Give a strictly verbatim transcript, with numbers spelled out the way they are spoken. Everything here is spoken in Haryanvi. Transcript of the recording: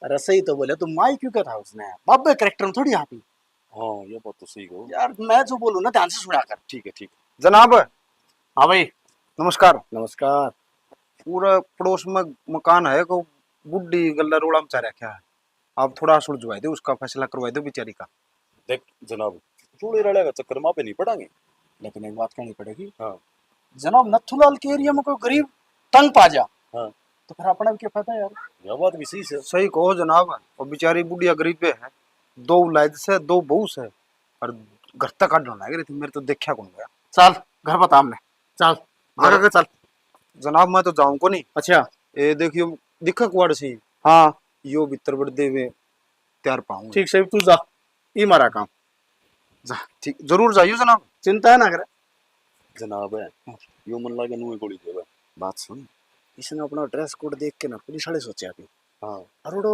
अरे सही तो बोले, तू माई क्यों कहता उसने? बाबे कैरेक्टर में थोड़ी आती। हाँ, ये बात तो सही कहो। यार, मैं जो बोलूँ ना, ध्यान से सुना कर। ठीक है, ठीक है। जनाब। हाँ भाई। नमस्कार। नमस्कार। पूरा पड़ोस में मकान है, को बुढ़ी गल्ला रोला मचा रखा है। आप थोड़ा सुलझवा दो, उसका फैसला करवा दो बेचारी का। देख जनाब, चूड़े राले का चक्कर में आप नहीं पड़ांगे। लेकिन एक बात कहनी पड़ेगी। हाँ। जनाब, नथुलाल के एरिया में कोई गरीब तंग पा जा, हाँ। तो फिर अपना भी क्या फायदा यार? यह बात भी सही है। सही कहो जनाब, वो बेचारी बुढ़िया गरीब है, दो औलाद से, दो बहू से, और घर तक काटने लग रही थी, मेरे तो देखा कौन गया। चल, घर बता हमने, चल, आगे के चल। जनाब, मैं तो जाऊं को नहीं। अच्छा। ये देखियो, दिखे कुआड़ सी। हाँ। यो भीतर बड़ देवे, तैयार पाऊंगा। ठीक सही, तू जा, ई मारा काम। जा, ठीक, जरूर जाइयो जनाब। चिंता है ना करे। जनाब है, यो मन लागे नुए गोली देवे। बात सुन, इसने अपना ड्रेस कोड देख के ना पुलिस वाले सोचा भी। हाँ। अरोड़ो